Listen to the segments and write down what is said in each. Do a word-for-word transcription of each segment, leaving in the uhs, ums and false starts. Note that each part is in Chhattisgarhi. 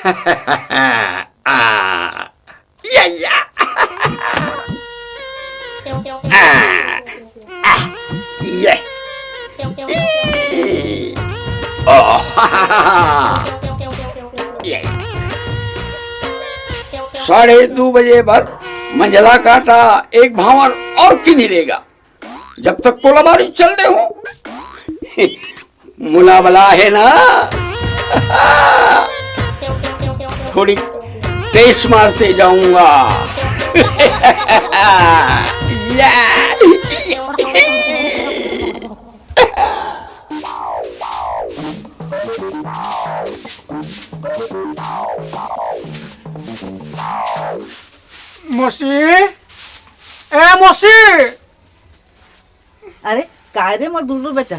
आ, या, या। आ, आ, ये। ओ, ये। साढ़े दो बजे बर मंझला कांटा एक भांवर और किनी रेगा। जब तक कोलाबारी चल दे हूँ, मुलाबला है ना, थोड़ी तेज मारते जाऊंगा। या। मौसी, ए मौसी। अरे, काय रे मोर दुलरू बेटा,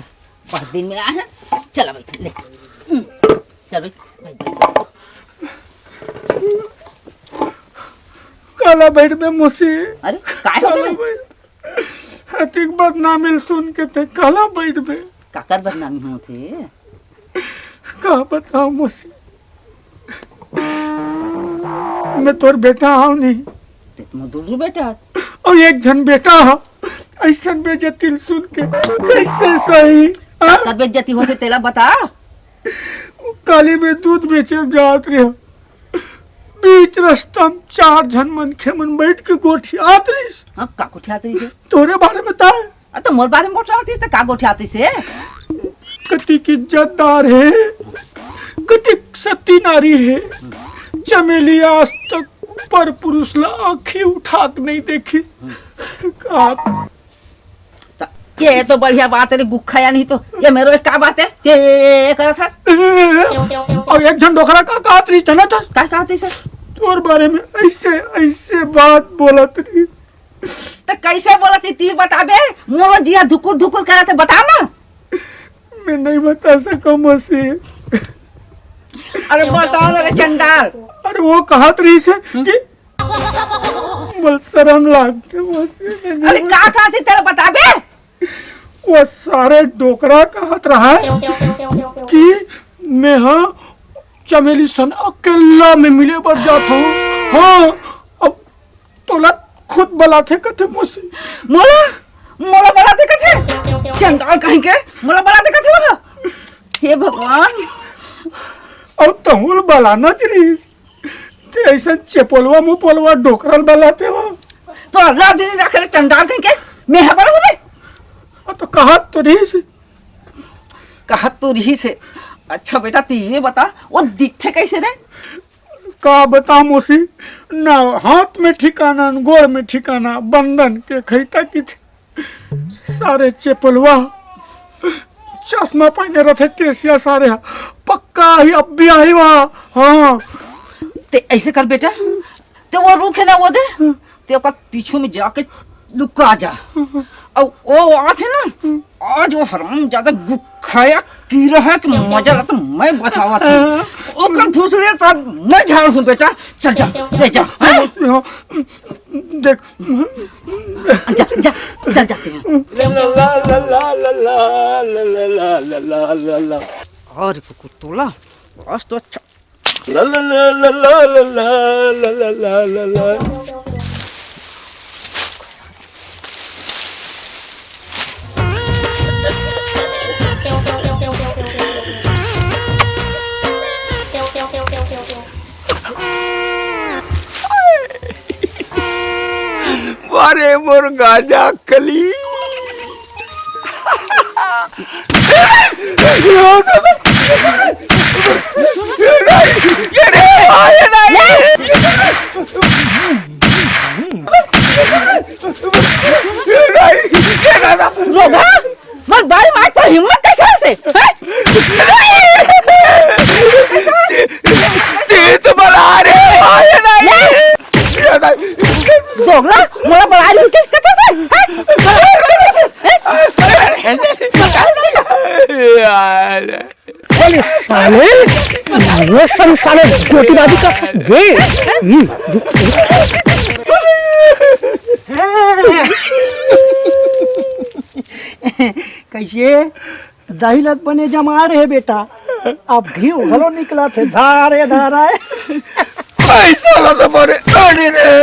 बहुत दिन में आए हैं। चला बैठ, ले। हम्म, चल बैठ, बैठ, बैठ। काला बैठ बे मौसी। अरे, काय हो काला रे? बैठ। अतिक बदनामी सुन के ते काला बैठ बे। काकर बदनामी होथे? का बताओ मौसी, मैं तोर बेटा हूँ नहीं। ते तो मोर दुलरू बेटा। और एक झन बेटा हा, ऐसन बेइज्जती सुन के कैसे सही? हाँ? काकर बेइज्जती होथे तेला बता। काली में दूध बेचे जात रहे, बीच रस्ता में चार झन मनखे मन बैठ के गोठियात रहिस। हाँ, का गोठियात रहिस हे? तोरे बारे में ताय। आ, तो मोर बारे में गोठियात रहिस, तो का गोठियात रहिस हे? कतिक इज्जतदार हे, कतिक सती नारी हे। चमेली आज तक पर पुरुष ला आँखी उठा के नहीं देखिस। का त ये तो बढ़िया बात हे रे गुखा, या नहीं तो ये मेरो एक का बात हे? ये, ये, ये, ये करत हस? और एक झन डोकरा का कहत रहिस, जानत हस? का कहत रहिस? तोर बारे में ऐसे, ऐसे बात बोलत रहिस। त कैसे बोलत रहिस, ती बताबे? मोर जिया धुकुर धुकुर करत हे, बता ना। मैं नहीं बता सकूं मौसी। अरे बताओ ना रे चंडाल। अरे वो कहत रहिस हे कि मोला शरम लागथे, मौसी, मैं नहीं अरे का कहत रहिस तेला बताबे? वो सारे डोकरा कहत रहा है कि मैं हा चमेली सन अकेला में मिले बर जात हूँ। हाँ, अब तोला खुद बलाथे कथे मौसी। मोला, मोला बलाथे कथे? चंडाल कहीं के, मोला बलाथे कथे वो? हे भगवान। अब तहुल बलाना चाहिए। ते ऐसा चेपोलवा मुपोलवा डोकरल बलाते हो। तो रात दिन रखे चंडाल कहीं के, मैं हबर हो गई। आ तो कहत तो रहिस हे। कहत तो रहिस हे। अच्छा बेटा, तू ये बता, वो दिखथे कैसे रे? का बता मौसी, ना हाथ में ठिकाना, ना गोड़ में ठिकाना, बंदन के खैता की थे। सारे चेपलवा चश्मा पहने रहते, टेसिया सारे हा। पक्का ही अब भी आई वहा। हाँ। ते ऐसे कर बेटा, ते वो रुख हे ना, वो दे, ते ओकर पीछू में जाके लुका जा। अउ वो आथे ना, आज वो हरामजादा गुखा हे, कीरा हे कि मजा ला तो मैं बतावत हूँ। ओकर फुसले तो मैं झाड़ हूँ बेटा। चल जा, ले जा, हाँ? देख। जा, जा, चल जाते हैं। अरे कुकुर टोला, आज तो अच्छा। अरे मोर गाजा कली। रोगहा, मोर बारी मार तो हिम्मत कैसे से? हैं? जीत बला रे, आए नहीं। दोगला, मोला बला रे, किस कथे से? हैं? यार। अरे साले, वो सन साले गोटीबाजी का था बे। हम्म, रुक, रुक। कैसे? दही लत बने जमा रहे बेटा। अब घीव घलो निकलत हे, धारे धारे। पैसा ला तो बड़े अड़ी रे।